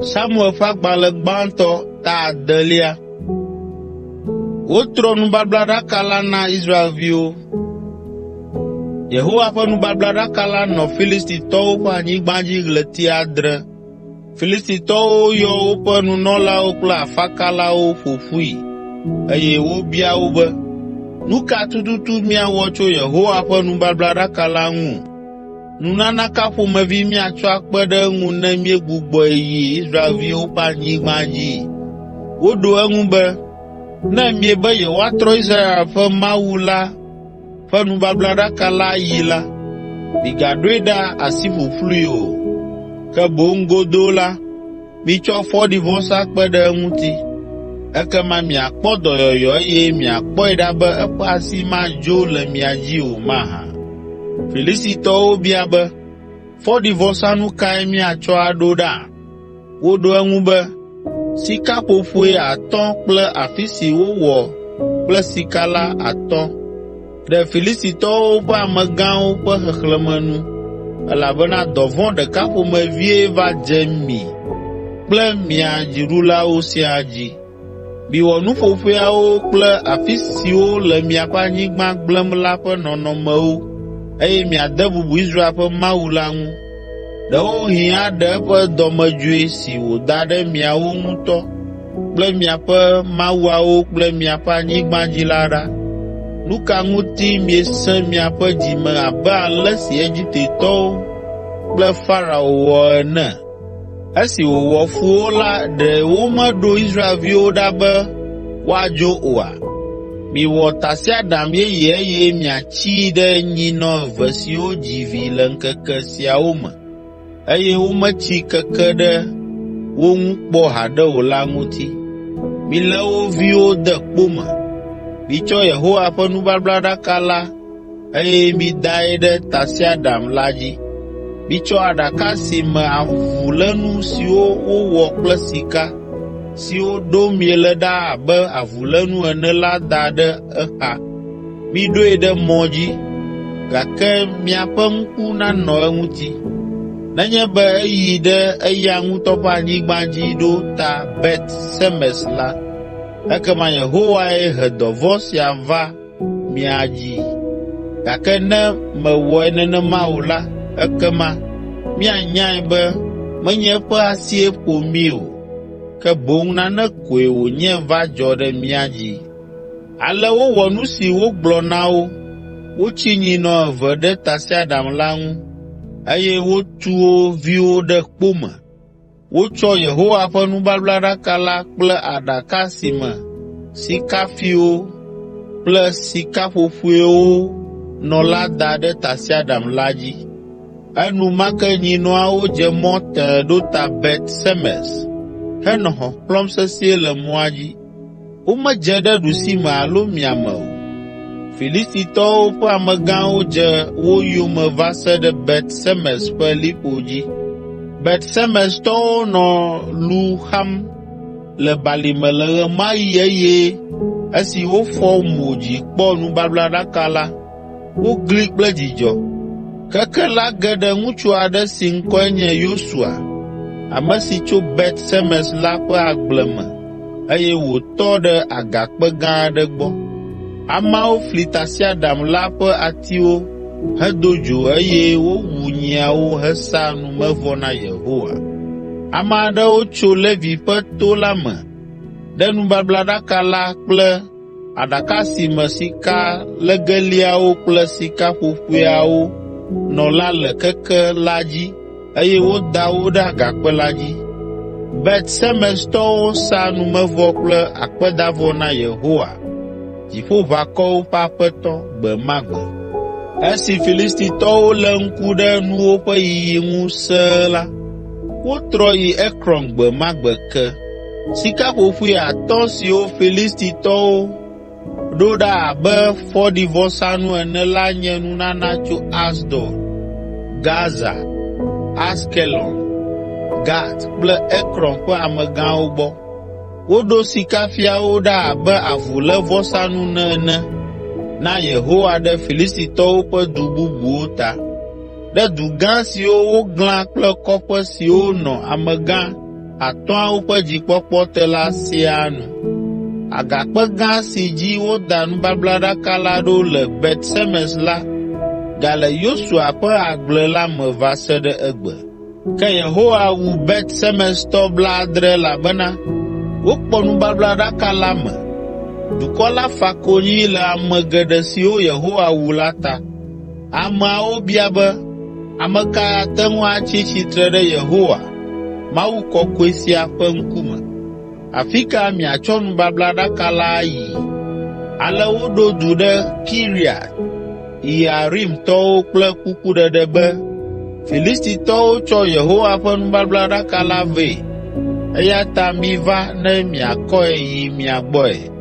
Samuel ƒe agbalẽ gbãtɔ ta adelia. Wotrɔ nubablaɖaka la na Israelviwo. Yehowa ƒe nubablaɖaka la nɔ Filistitɔwo ƒe anyigba dzi ɣleti adre. Filistitɔwo yɔ woƒe nunɔlawo kple afakalawo ƒo ƒui, eye wobia wo be, “Nu ka tututu míawɔ tso Yehowa ƒe nubablaɖaka la ŋu? Nunana ka ƒomevi míatsɔ akpe ɖe eŋu ne míegbugbɔe yi Israelviwo ƒe anyigba dzi?” Woɖo eŋu be, “Ne miebe yewoatrɔ Israel ƒe Mawu la ƒe nubablaɖaka la ayi la, migaɖoe ɖa asi ƒuƒlui o, ke boŋ godoo la, mitsɔ fɔɖivɔsa kpe ɖe eŋuti. Ekema miakpɔ dɔyɔyɔ eye miakpɔe ɖa be eƒe asi madzo le mia dzi o mahã?” Filistitɔwo bia be, “Fɔɖivɔsanu kae míatsɔ aɖo ɖa?” Woɖo eŋu be, “Sikaƒoƒoe atɔ̃ kple afi si wowɔ kple sika la atɔ̃ ɖe Filistitɔwo ƒe amegãwo ƒe xexlẽme nu, elabena dɔvɔ̃ ɖeka ƒomevie va dze mi kple mia dziɖulawo siaa dzi. Miwɔ nu ƒoƒoeawo kple afi siwo le miaƒe anyigba gblẽm la ƒe nɔnɔmewo eye miade bubu Israel ƒe Mawu la ŋu. Ɖewohĩ aɖe eƒe dɔmedzoe si wòda ɖe miawo ŋutɔ kple miaƒe mawuawo kple miaƒe anyigba dzi la ɖa. Nu ka ŋuti miesẽ miaƒe dzi me abe ale si Egiptetɔwo kple Farao wɔ ene? Esi wòwɔ fu wo la ɖe womeɖo Israelviwo ɖa be woadzo oa? Miwɔ tasiaɖam yeye eye miatsii ɖe nyinɔ eve siwo dzi vi le ŋkeke siawo me, eye wometsi keke ɖe wo ŋu kpɔ haɖe o la ŋuti. Milé wo viwo de kpo me. Mitsɔ Yehowa ƒe nubablaɖaka la eye midae ɖe tasiaɖam la dzi. Mitsɔ aɖaka si me avulénu siwo wowɔ kple sika, siwo ɖom miele ɖa abe avulénu ene la da ɖe exa. Miɖoe ɖe mɔ dzi, gake miaƒe ŋku nanɔ eŋuti. Nenye be eyi ɖe eya ŋutɔ ƒe anyigba dzi ɖo ta Bet Semes la, ekema Yehowae he dɔvɔ̃ sia va mia dzi. Gake ne mewɔe nenema o la, ekema míanyae be menye eƒe asie ƒo mí o, ke boŋ nane koe wònye va dzɔ ɖe mía dzi.” Ale wowɔ nu si wogblɔ na wo. Wotsi nyinɔ eve ɖe tasiaɖam la ŋu, eye wotu wo viwo ɖe kpo me. Wotsɔ Yehowa ƒe nubablaɖaka la kple aɖaka si me sikafiwo kple sikaƒoƒoewo nɔ la da ɖe tasiaɖam la dzi. Enumake nyinɔawo dze mɔ tẽe ɖo ta Bet Semes henɔ xɔxlɔ̃m sesĩe le mɔa dzi. Womedze ɖe ɖusime alo miame o. Filistitɔwo ƒe amegãwo dze wo yome va se ɖe Bet Semes ƒe liƒo dzi. Bet Semestɔwo nɔ lu xam le balime le ɣe ma ɣi eye esi wofɔ mo dzi kpɔ nubablaɖaka la, wogli kple dzidzɔ. Keke la ge ɖe ŋutsu aɖe si ŋkɔe nye Yosua, ame si tso Bet Semes la ƒe agble me eye wòtɔ ɖe agakpe gã aɖe gbɔ. Ameawo fli tasiaɖam la ƒe atiwo hedo dzo eye wowu nyiawo hesa numevɔ na Yehowa. Ame aɖewo tso Levi ƒe to la me ɖe nubablaɖaka la kple aɖaka si me sikalegeliawo kple sikaƒoƒoeawo nɔ la le keke la dzi eye woda wo ɖe agakpe la dzi. Bet Semestɔwo sa numevɔ kple akpedavɔ na Yehowa, Dziƒoʋakɔwo ƒe Aƒetɔ, gbe ma gbe. Esi Filistitɔwo lé ŋku ɖe nuwo ƒe yiyi ŋu sẽe la, wotrɔ yi Ekron gbe ma gbe ke. Sikaƒoƒoe atɔ̃ siwo Filistitɔwo ɖo ɖa abe fɔɖivɔsanu ene la nye nunana tso Asdod, Gaza, Askelon, Gat kple Ekron ƒe amegãwo gbɔ. Woɖo sikafiawo ɖa abe avulévɔsanu ene na Yehowa ɖe Filistitɔwo ƒe du bubuwo ta, ɖe du gã siwo woglã kple kɔƒe siwo nɔ amegã. atɔ̃awo ƒe dzikpɔkpɔ te la siaa nu. Agakpe gã si dzi woda nubablaɖaka la ɖo le Bet Semes la gale Yosua ƒe agble la me va se ɖe egbe. Ke Yehowa wu Bet Semestɔ blaadre elabena wokpɔ nubablaɖaka la me. Dukɔ la fa konyi le ame geɖe siwo Yehowa wu la ta. Ameawo bia be, “Ame kae ate ŋu atsi tsitre ɖe Yehowa, Mawu kɔkɔe sia ƒe ŋkume? Afi ka miatsɔ nubablaɖaka la ayi?” Ale woɖo du ɖe Kiriat Yearimtɔwo kple kukuɖeɖe be, “Filistitɔwo tsɔ Yehowa ƒe nubablaɖaka la vɛ, eya ta miva ne miakɔe yi mia gbɔe.”